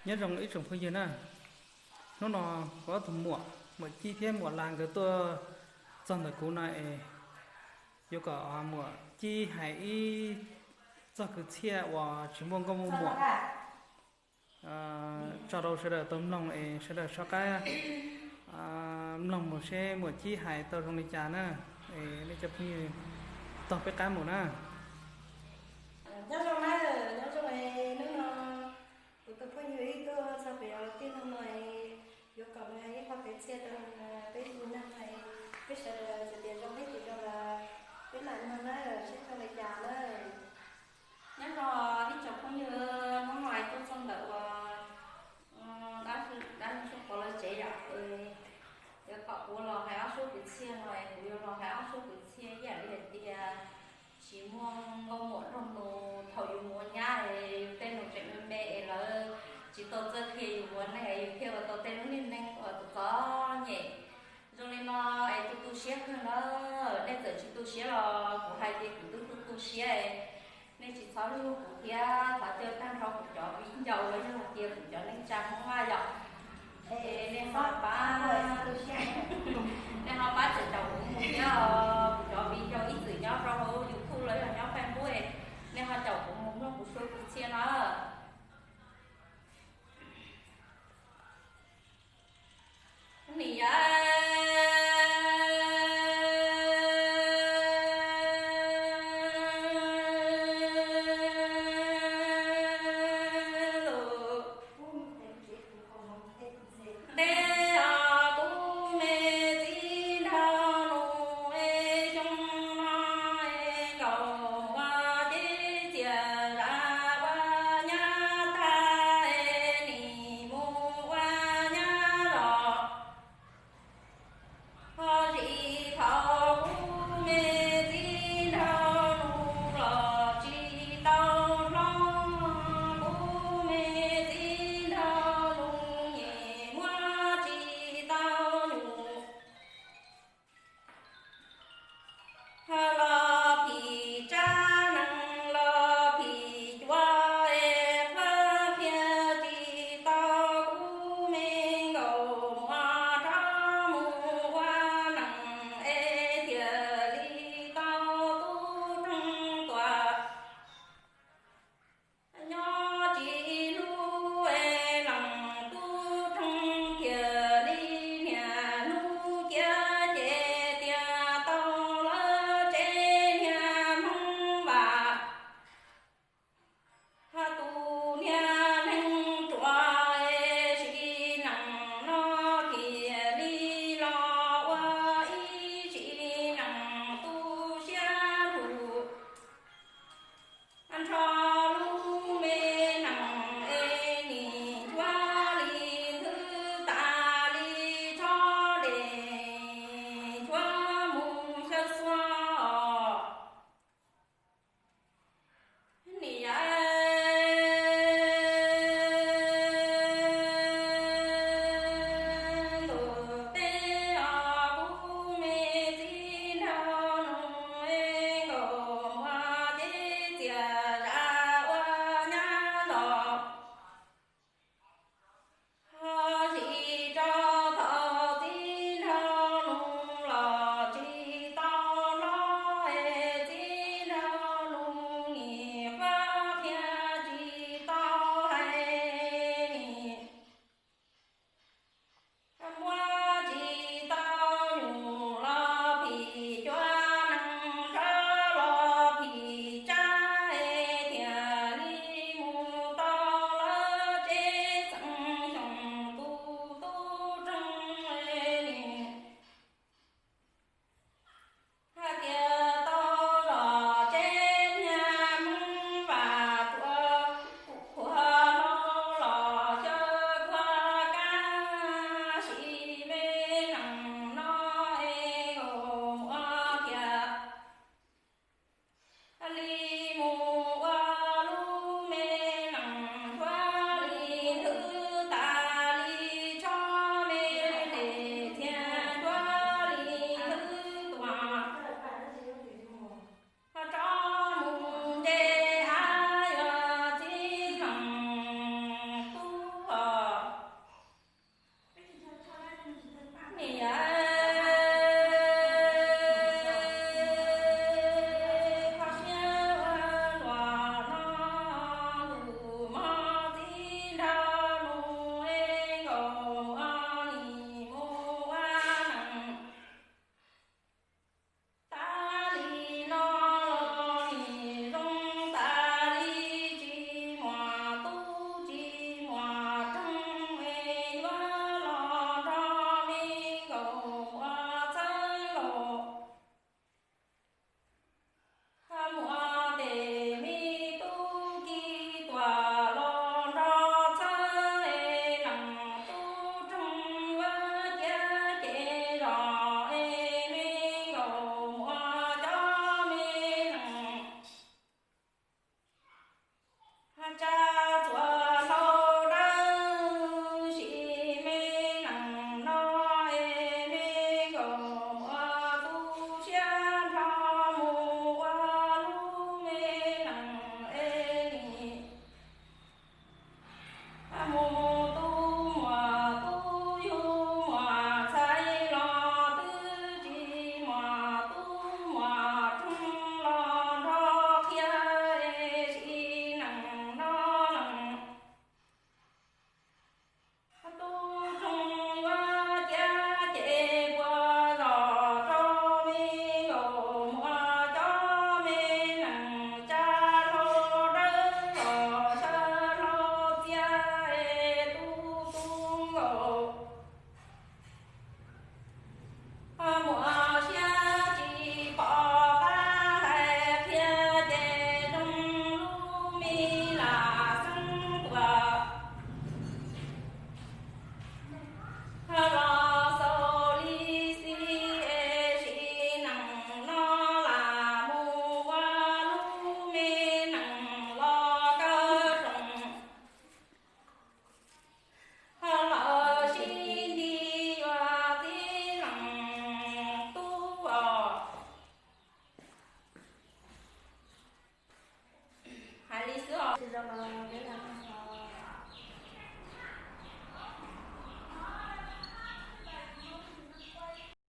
Nyob zoo ib tsoom phooj ywg na, hnub no kuv ob tug muam, muam Cib thiab muam Las nkawd tuaj txog ntawm kuv no es yuav kom muam Cib hais ib txog kwv txhiaj uas tsis muaj nkauj muaj muam tso rau sawv daws tau mloog es sawv daws soj qab mloog mus seb muam Cib hais tau zoo li cas na. Es nej cov phooj ywg, tog peb qab mus na. Nyob zoo na, nyob zoo, hnub no kuv tus phooj ywg wb tuaj txog pem tij laug no, yuav kom nws hais ib qho kwv txhiaj rau peb tus neeg no, peb sawv daws txawm tias zoo peb tus zoo los peb mam mloog na, seb zoo li cas na. Nyob zoo ib tsoom phooj ywg, hnub no tuaj txog ntawm uas dab neeg Suab Pov lawv tsev yom, yuav kom kuv los hais ob suab kwv txhiaj no es kuv yuav los hais ob suab kwv txhiaj ib yam li hais tias tsis muaj nkauj muam nrog nus. Thaum yus mus ua nyab es yus tej nus tseem me me es lawv tsis tau txawj qhia yus ua neej es yus thiaj ua tau tej lub neej uas txom txom nyem zoo li no es tu tu siab kawg na. Nej txawm tsis tu siab los kuv hais tias kuv twb tu tu siab. Nej tsis txhob hlub kuv thiab thov caw tag nrho kuv cov viv ncaus los yog hais tias kuv cov neej tsa Hmoob Vaj yom. Es nej ho pab, nej ho pab caum caum kuv mus thiab os. Kuv cov viv ncaus ib txwm nyob rau hauv YouTube los yog nyob Facebook, nej ho caum kuv mus mloog kuv suab kwv txhiaj na. Ni yom. Mus tub muam tub yug muam ntxhais los twb tsis muaj, tub muam rooj los nrog qhia es sim neej nrog leej. Tub rooj yuav cia ces puas zom rau me nkaus muaj cov me neej tsa hlau dawb zom sawv hlau txias es tub tub nkaus. Muaj siab tsis pom qab hais qhia ces zoo lub me lam xeeb tuam los xaus li xij es sim neej no lam mus ua lub me neej los kawg roos. Lawv sib nti yuav txij leej tub os. Hais li xwb os.